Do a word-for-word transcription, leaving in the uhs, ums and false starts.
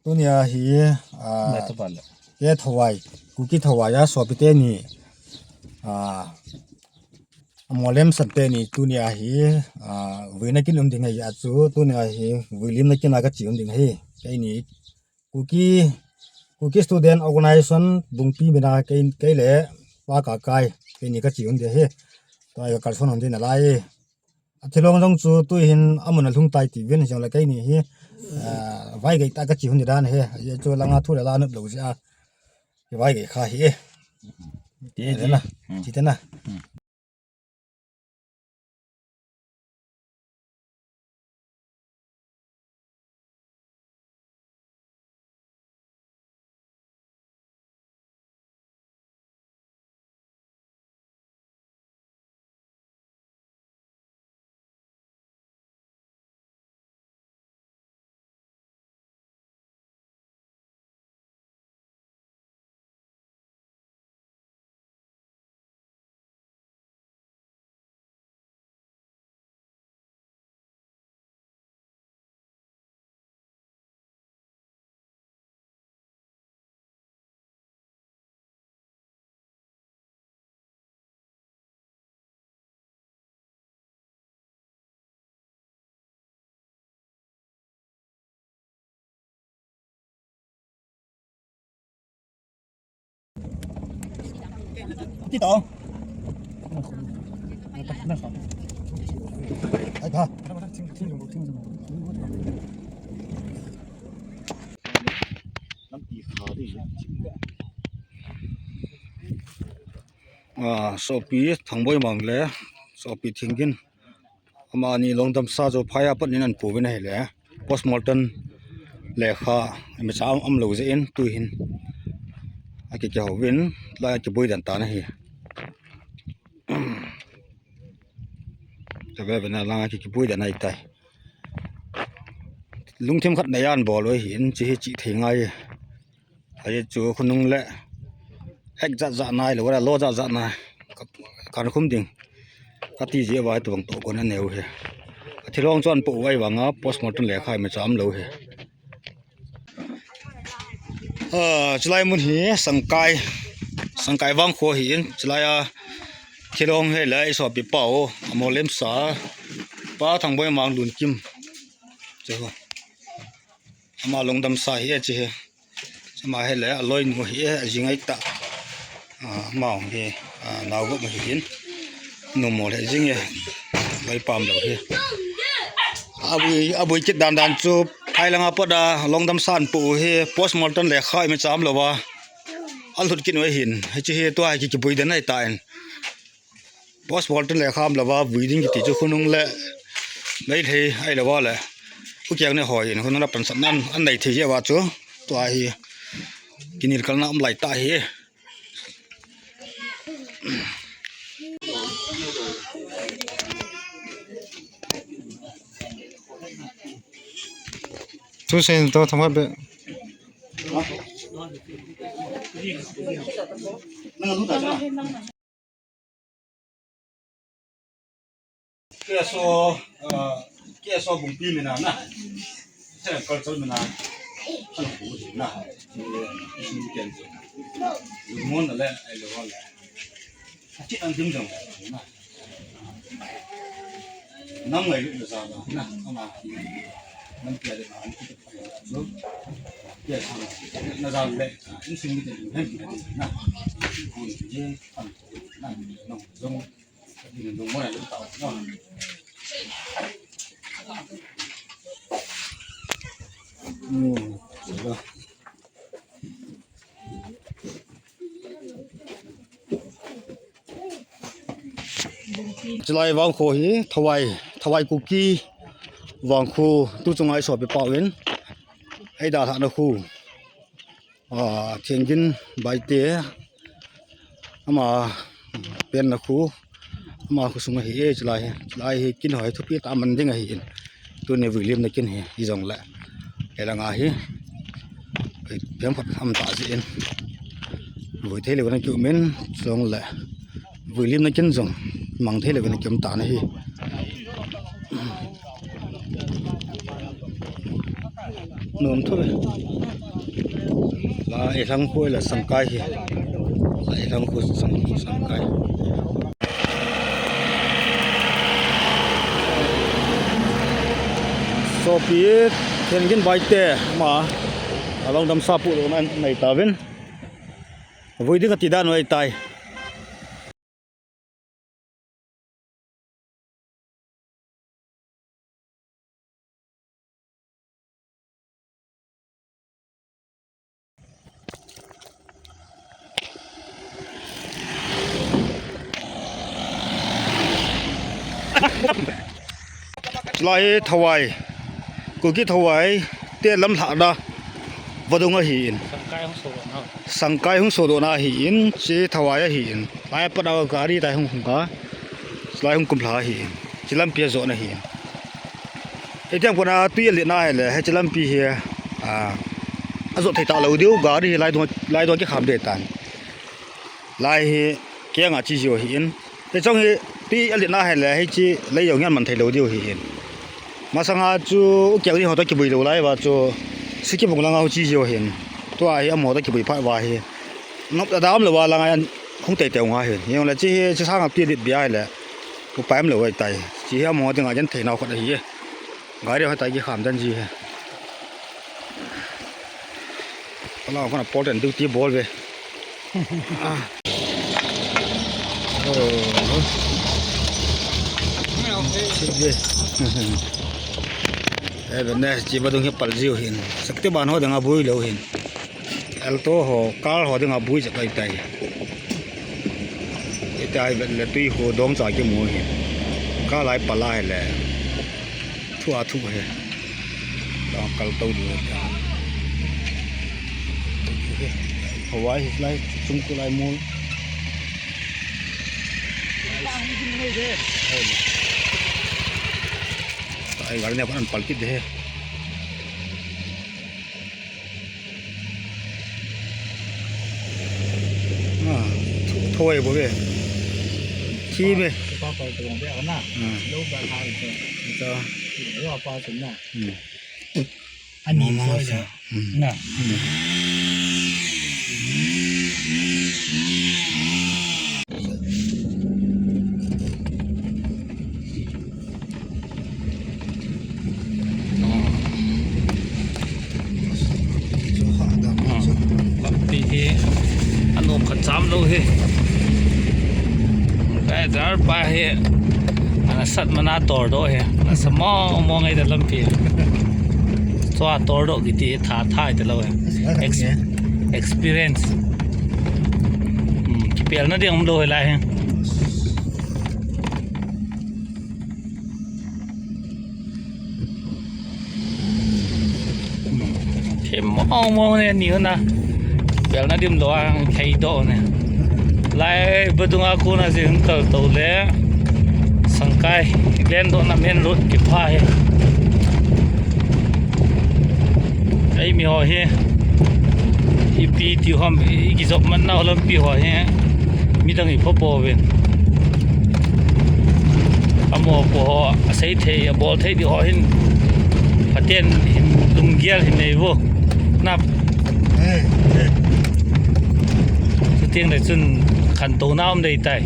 Tunia hi, ah, Mai tapa le. Ke Thawai, Kuki Thawai a sopite ni, ah, Amolem Sante ni tunia hi, ah, vuina kin um ding ahi a chu, tunia hi vuilimna kin a kache um ding ahi. Keini Kuki, Kuki Student Organization Bungpi mina kei, kei le Pa Kakai, keini kache um ding ahi. Tua hi kakalson um ding nalai. Athilong jong chu tuhin amun alhung tai tiuvin, hijongle keini hi, ah, vaigei tah kache hun ding dan ahi. Ajeh chu langa thu le la anop lou jeh a, vaigei kha hi. Ti, ti. Ti te na. Hmm. Ti te na. Hmm. Ah, sopi Thangboi Mang le sopi Thingin, amani lungdamsa chu phai a pat in ahin pouvin ahile, postmortem lekha imacha um, umlou jeh in tuhin akikihou vin, la kiboi den tan ahi. Tave vena langa kikiboi den ahitai. Lungthim khat nei a bol u ahin, hiche hi chih thei ngai. Ajeh chu khonung le ek jat jat nai lou, lo jat jat nai. Ka, kan khum ding kati jeh uva hitobang tohgon anei u ahi. Athilong chu ahin po uva ahivanga postmortem lekha imacha umlou ahi. Ah, chulai mun hi Sangkai, Sangkai vangkho ahin, chulai a thilong hi le i sopi pau, Amolem sa, Pa Thangboi Mang Lunkim. Chu ho. Ama lungdamsa ahi e, hiche hi. Ama hi le, aloinu ahi e, ajing ahi ta. Ah, ama hi, ah, naogup ahin. Numo le jing e, loi pam lou ahi. Aboi, aboi kit dan dan chu, phai langa pat a, lungdamsa ahin po u ahi, postmortem lekha imacha umlou va. Alhut kit u ahin, hiche hi tua hi ki, kiboi den ahitan. Postmortem lekha umlou va, vui ding kiti chu khonung le Meitei ahilou va le, u kiang ne hoi in, khonung le pansatna anei thei jeh uva chu, tua hi kinelkalna um lai ta ahi. Thusen to thama be. K S O, ah, K S O Bungpi mina na. Seven culture mina. Kan pu na. Isu ken. Lumon na le, ai lo le. Achi an dim jong na. Nam ngai lu na sa na. Ama. Nam pia de na. An ki. Yes. Na sa le. Isu ni de. Na. Kun je. An. Na. Jong. Chulai vangkho hi Thawai, Thawai Kuki vangkho tu chunga i sopi pau in, ei dalhahna khu. Ah, Thengin Baite, ama penna khu, ama khu sung ahi e, chulai hi, chulai hi kin hoi thupi tah man ding ahi in. Tuni vuilimna kin hi, hijongle. Helanga hi, phem khat ham ta jeh in. Vui thei lou na ki um in, jongle. Vuilimna kin jong, mang thei lou na ki um ta na hi. Nom thu ve. La e lang khu la Sangkai hi. La e lang khu Sang, Sangkai. Sopi, thengin baite ma. Along dam sapu lo nan nei tavin. Vui ding ati dan vai tai. Lai Thawai, Kuki Thawai te lam lhahna vadung ahin. Sangkai hung sodohna. Sangkai hung sodohna ahin, chi Thawai ahin. Lai pat a gari tai hung hung ka. Lai hung kum lha ahin. Chi lampi a jotna ahin. Hetiang kona tui a letna ahile, hiche lampi hi, a, ajot thei talou diu, gari hi lai dung, lai dung kikham ding tan. Lai hi kenga chi jiu ahin. Hichong hi tui a letna ahile, hiche lei jong hian man thei lou diu ahin. Masanga chu ukeng ni ho toh kibui lou lai uva chu, Sikibung langa ho chi jiu ahin. Tua hi amaho toh kibui phat uva hi. Ngap adam lou a langa hian hung teitei u nga ahin. Hijongle chi hi, chi sanga tui a let bia ahile. Upai umlou ahitai. Chi hi amaho dinga hian thei nau khat ahi e. Gari ho tai kikham dan ji hi. Ala kona important duty bol ve. Ah. Oh. Ve. Eh, ve ne, chi vadung hi pal jiu ahin. Sakte ban ho dinga bui lou ahin. Alto ho, car ho dinga bui jep ahitai. Hitia hi vet le tui ho dom cha kimu ahin. Car lai pal ahile. Thu a thu hi. Dong kal to ding ta. Hawai hi lai chung ku lai mu. Ai, gari ne pan pal kit de. Ah, thu-, thoi bo ve. Thi ve. Pa pa ko be na. Hmm. Lo ba ha ko. Cha. Lo pa chun na. Hmm. Ani mo ko sa. Hmm. Na. Hmm. Lampi hi anom khat cham lou hi. Driver pa hi ana sat mana tor doh hi. Ana sa mong mong ngai da lampi. Chua tor doh kiti tha thai ta lou hi. Ex-, experience. Hmm, kipelna ding um lou hi lai hi. Thim mong mong ne ni na. Pelna dim lou a thei doh ne. Lai vadung a kona jing kal to le. Sangkai len doh na main road kipha hi. Eimi ho hi, ipi ti ham, i kijop man nau lampi ho hi, midang i pho pouvin. Amo po ho, asei thei, abol thei di ho hin, Pathen hin lunggel hin nei vo. Nap. Eh, eh. Chuteng le chun khantouna um dei tai.